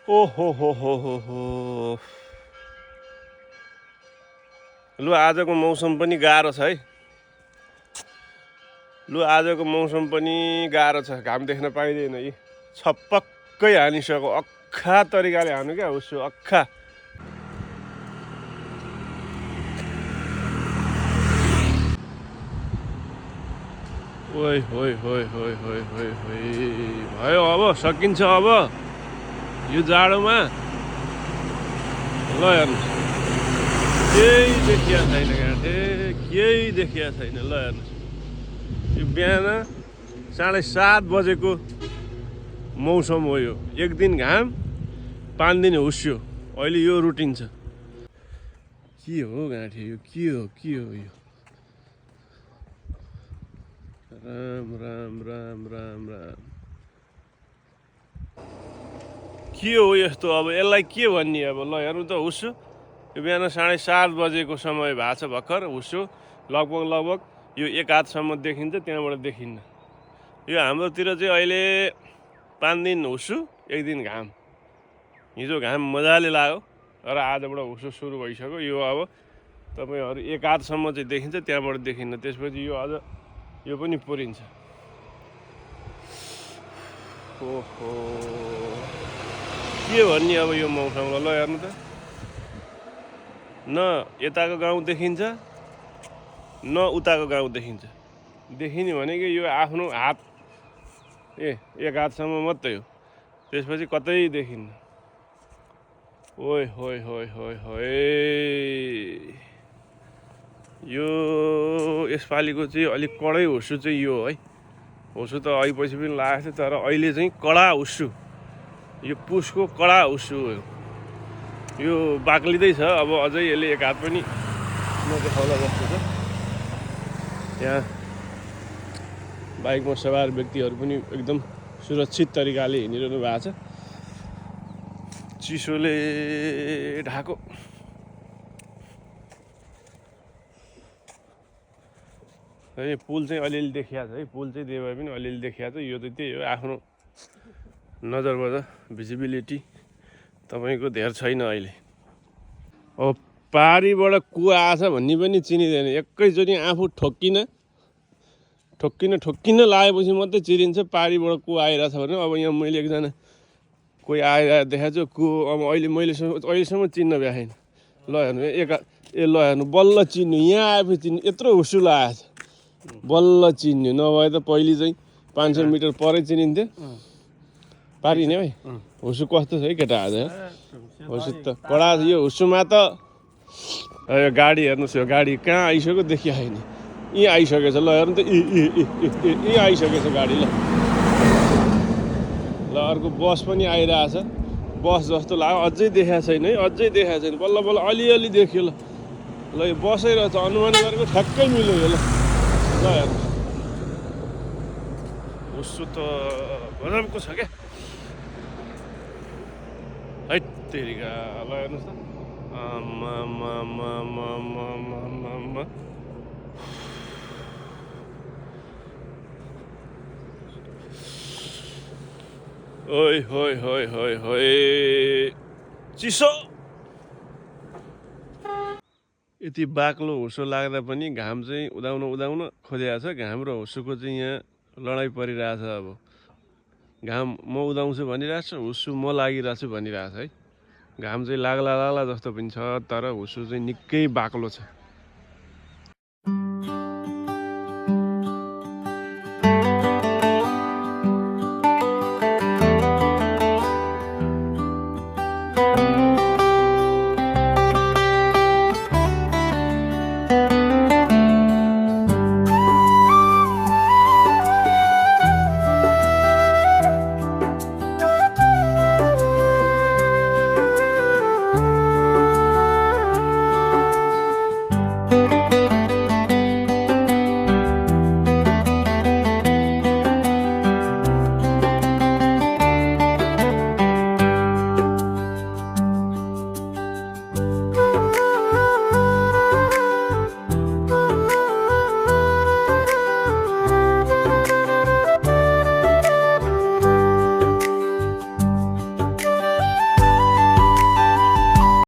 ओहो हो लु आजको मौसम पनि गाह्रो छ है। लु आजको मौसम पनि गाह्रो छ, घाम देख्न पाइँदैन। यी छपक्कै हानिसक्यो, अख्खा तरिकाले हानु क्या उसो अख्खा। ओइ होइ होइ होइ होइ होइ होइ भयो, अब सकिन्छ अब यो जाडोमा। ल हेर्नु केही देखिया छैन, गाँठे केही देखिया छैन। ल हेर्नुहोस् यो बिहान 7:30 बजेको मौसम हो यो। एक दिन घाम 5 दिन हुस्यो, अहिले यो रुटिन छ। के हो गाँठे यो, के हो यो? राम राम राम राम राम के हो यस्तो? अब यसलाई के भन्ने? अब ल हेर्नु त हुस्यो यो बिहान 7:30 बजेको समय भएको छ भर्खर। हुस्यो लगभग यो एक हातसम्म देखिन्छ, त्यहाँबाट देखिन्न। यो हाम्रोतिर चाहिँ अहिले 5 दिन हुस्यो, एक दिन घाम। हिजो घाम मजाले लाग्यो र आजबाट हुस्यो सुरु भइसक्यो। यो अब तपाईँहरू एक हातसम्म चाहिँ देखिन्छ, त्यहाँबाट देखिन्न। त्यसपछि यो अझ यो पनि पुरिन्छ। ओहो के भन्ने अब यो मौसमलाई? ल हेर्नु त, न यताको गाउँ देखिन्छ न उताको गाउँ देखिन्छ। देखिने भनेको यो आफ्नो हात एक हातसम्म मात्रै हो, त्यसपछि कतै देखिन्न। ओइ होइ होइ होइ होइ यो यसपालिको चाहिँ अलिक कडै हुस्सु चाहिँ यो है। हुस्सु त अहिपछि पनि लागेको थियो, तर अहिले चाहिँ कडा हुस्सु, यो पुसको कडा हुस्सु हो। यो बाक्लिँदै छ, अब अझै यसले एक हात पनि नदेखाउला जस्तो छ। यहाँ बाइकमा सवार व्यक्तिहरू पनि एकदम सुरक्षित तरिकाले हिँडिरहनु भएको छ। चिसोले ढाको। है पुल चाहिँ अलिअलि देखिया छ है, पुल चाहिँ देवाई पनि अलिअलि देखिया छ। यो चाहिँ त्यही हो, आफ्नो नजरबाट भिजिबिलिटी तपाईँको धेर छैन अहिले। अब पारीबाट कुवा आछ भन्ने पनि चिनिँदैन, एकैचोटि आफू ठोक्किन लागेपछि मात्रै चिनिन्छ पारीबाट कुवा आइरहेछ भने। अब यहाँ मैले एकजना कोही आएर देखाएको छु को, अब अहिलेसम्म चिन्न भ्याएन। ल हेर्नु ल हेर्नु बल्ल चिन्नु, यहाँ आएपछि चिन्नु, यत्रो हुस्सु लागेको छ बल्ल चिन्यो। नभए त पहिले चाहिँ 500 मिटर परै चिनिन्थ्यो। पारी नि है हुस्सु कस्तो छ है केटा आज? हुस्सु त कडा छ। यो हुस्सुमा त यो गाडी हेर्नुहोस्, यो गाडी कहाँ आइसक्यो देखिया छैन। यहीँ आइसकेछ। ल हेर्नु त, यहीँ आइसकेछ गाडी। ल अर्को बस पनि आइरहेछ, बस जस्तो लाग्यो। अझै देखाएको छैन है, अझै देखाएको छैन। बल्ल अलिअलि देखियो। ल यो बसै रहेछ, अनुमान गरेको ठ्याक्कै मिल्यो यो। ल हेर्नु हुस्सु त गजबको छ क्या है तेरिका। ल हेर्नुहोस् त, ओइ होइ होइ होइ होइ चिसो। यति बाक्लो हुस्सो लाग्दा पनि घाम चाहिँ उदाउन खोजेको छ। घाम र हुस्सुको चाहिँ यहाँ लडाइँ परिरहेछ। अब घाम म उदाउँछु भनिरहेको छु, हुस्सु म लागिरहेको छु भनिरहेको छ है। घाम चाहिँ लाग्ला जस्तो पनि छ, तर हुस्सु चाहिँ निकै बाक्लो छ।